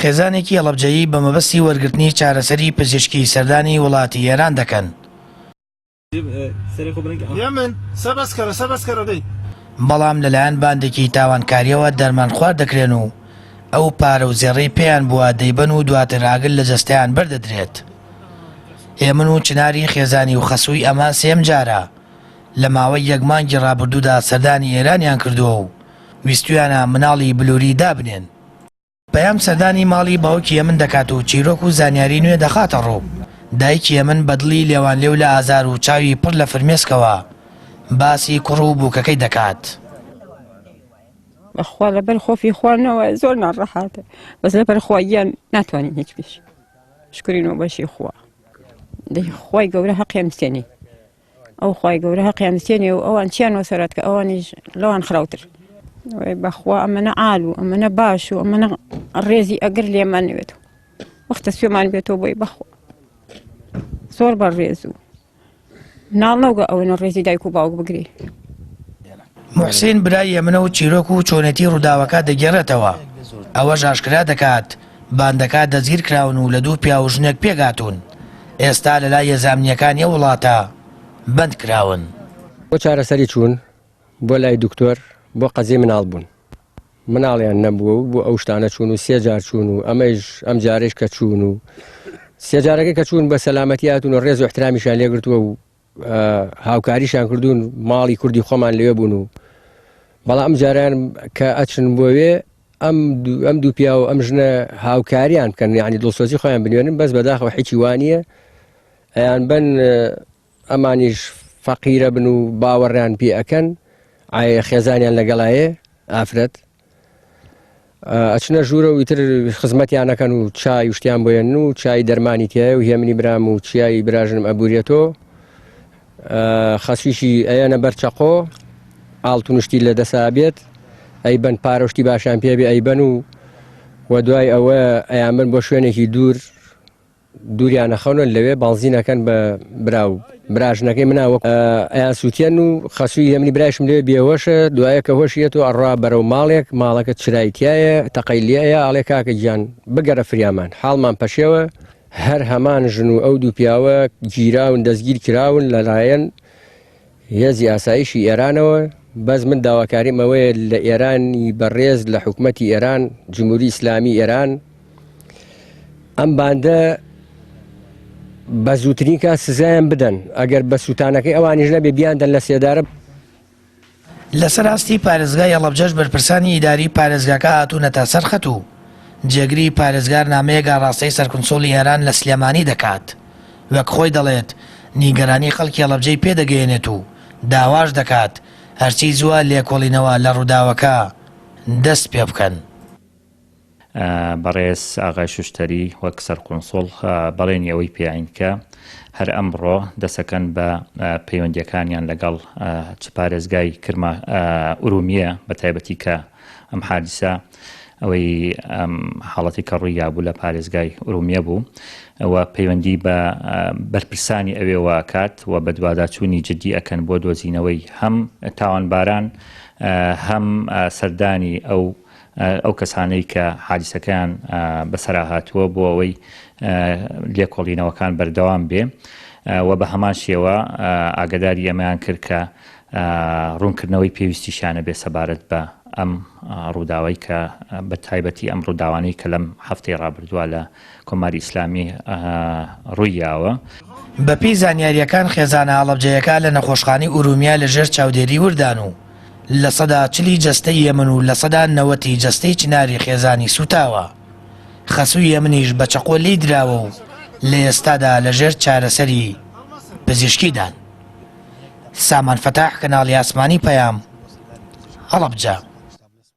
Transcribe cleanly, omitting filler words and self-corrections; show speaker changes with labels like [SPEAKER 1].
[SPEAKER 1] خێزانێکی هەڵەبجەیی بە مەبەستی وەرگرتنی چارەسەری پزیشکی سەردانی وڵاتی ئێران دەکەن. بەڵام لەلایەن باندێکی تاوانکارییەوە دەرمانخوارد دەکرێن و ئەو پارە و زێڕەی پێیان بووە دەیبەن و دواتر ئاگر لە جەستەیان بەردەدرێت. هێمن و چناری خێزانی و خەسووی ئەمە سێیەم جارە لە ماوەی یەک مانگی ڕابردوودا سەردانی ئێرانیان کردووە و ویستویانە مناڵی بلوری دابنێن. پەیام سەردانی ماڵی باوکی هێمن دەکات و چیرۆک و زانیاری نوێ دەخاتە ڕوو. دایکی هێمن بە دڵی لێوانلێو لە ئازار و چاوی پڕ لە فرمێسکەوە باسی کوڕ و بووکەکەی دەکات.
[SPEAKER 2] بەخوا لەبەر خۆفی خوا نەوە زۆر ناڕەحاتە بەس لەبەر خوا گیان ناتوانین هیچ بێژین شکری نۆبەشی خوا دەی خوای گەورە هەقیان بسێنی ئەو خوای گەورە هەقیان بسێنێ و ئەوان چیان وەسەرات کە ئەوانیش لەوان خراوتر بەخوا ئەمەنە عال و ئەمەنە باش و ئەمەنە ڕێزی ئەگەر لێمان نوێت وەختە سوێمان بێتەوە بۆی بەخوا زۆر بە ڕێز و مناڵ نەوگە ئەوەنە ڕێزی دایک و باوک بگری.
[SPEAKER 1] موحسین برای یەمنە و چیرۆک و چۆنێتی ڕووداوەکە دەگێڕێتەوە، ئەوەش ئاشکرا دەکات، باندەکە دەستگیرکراون و لە دوو پیاو و ژنێک پێکهاتوون، ئێستا لەلای هێزە ئەمنییەکانی ئەو وڵاتە بەندکراون.
[SPEAKER 3] بۆ چارەسەری چوون بۆ لای دکتۆر بۆ قەزیەی مناڵ بوون مناڵیان نەبووە و بۆ ئەو شتانە چوون و سێ جار چوون و ئەمەیش ئەم جارەیش کە چوون و سێ جارەکە کە چوون بە سەلامەتی هاتوون و ڕێز و احترامیشیان لێگرتووە و هاوکاریشیان کردوون ماڵی کوردی خۆمان لەوێ بوون و بەڵام ئەم جاریان کە ئەچن بۆوێ ئەم ئەم دوو پیا و ئەم ژنە هاوکاریان بکەن یعنی دڵسۆزی خۆیان بنوێنن بەس بەداخەوە هیچی وانە ئەیان بن ئەمانیش فەقیرە بن و باوەڕیان پێ ئەکەن ئایا خێزانیان لەگەڵایە ئافرەت ئەچنە ژوورە و ئیتر خزمەتیانەکەن و چای و شتیان بۆیەن و چای دەرمانی تایە و هێمنی برام و چیایی براژنم ئەبورێتۆ خەسویشی ئەیەنە بەر چەقۆ ئاڵتونشتی لە دەسا بێت ئەی بن پارەشتی باشیان پێبێ ئەیبەن و و دوای ئەوە ئەیان بن بۆ شوێنێکی دوور دووریان ئەخەونە لەوێ بانزین ئەکەن بە برا و براژنەکەی منا وەک ئەیان سووتێن و خەسووی هێمنی برایشم لێ بێهۆشە دوایە کە هۆشیەت و ئەڕا بەرەو ماڵێک ماڵەکە چرای تایە تەقەی لێیە ئاڵێ کاکە گیان بگەرە فریامان حاڵمان پەشێوە هەر هەمان ژن و ئەو دوو پیاوە گیراون دەستگیر کراون لەلایەن هێزی ئاسایشی ئێرانەوە، بەس من داواکاریم ئەوەیە لە ئێرانی بەڕێز لە حکومەتی ئێران جمهوری ئیسلامی ئێران ئەم باندە بە زووترین کات سزایان بدەن ئەگەر بە سووتانەکەی ئەوانیش نەبێ بیاندەن لە سێدارە.
[SPEAKER 1] لەسەر ئاستی پارێزگای هەڵەبجەش بەرپرسانی ئیداری پارێزگاکە هاتوونەتە سەر خەت و جێگری پارێزگار نامەیەک ئاڕاستەی سەرکونسوڵی ئێران لە سلێمانی دەکات وەک خۆی دەڵێت نیگەرانی خەڵکی هەڵەبجەی پێدەگەیەنێت و داواش دەکات هەرچی زووە لێکۆڵینەوە لە ڕووداوەکە دەست پێبکەن.
[SPEAKER 4] بەڕێز ئاغای شوشتەری وەک سەرقونسوڵ بەڵێنی ئەوەی پێین کە هەر ئەمڕۆ دەسەکەن بە پەیوەندیەکانیان لەگەڵ چ پارێزگای کرما ئورومیە بە تایبەتی کە ئەم حادیسە ئەوەی ئەم حاڵەتی کە ڕووی یابوو لە پارێزگای ئورومیە بوو و پەیوەندی بە بەرپرسانی ئەوێوە کات و بەدواداچوونی جدی ئەکەن بۆ دۆزینەوەی هەم تاوانباران هەم سەردانی ئەو ئەو کەسانەی کە حادیسەکەیان بەسەرا هاتووە بۆ ئەوەی لێکۆڵینەوەکان بەردەوام بێ و بە هەمان شێوە ئاگداری ئەمەیان کرد کە ڕوونکردنەوەی پێویستیشیانە بێ سەبارەت بە ئەم ڕووداوەی کە بە تایبەتی ئەم ڕووداوانەی کە لەم هەفتەی ڕابردووە لە کۆماری ئیسلامی ڕووی یاوە.
[SPEAKER 1] بەپێی زانیارییەکان خێزانە هەڵەبجەیەکە لە نەخۆشخانەی ئورومیە لە ژێر چاودێری وردان و 40% ی جەستەی هێمن و 90% ی جەستەی چناری خێزانی سووتاوە. خەسووی هێمنیش بە چەقۆ لێی دراوە و لە ئێستادا لە ژێر چارەسەری پزیشکیدان. سامان فەتاح، کەناڵی ئاسمانی پەیام، هەڵەبجە.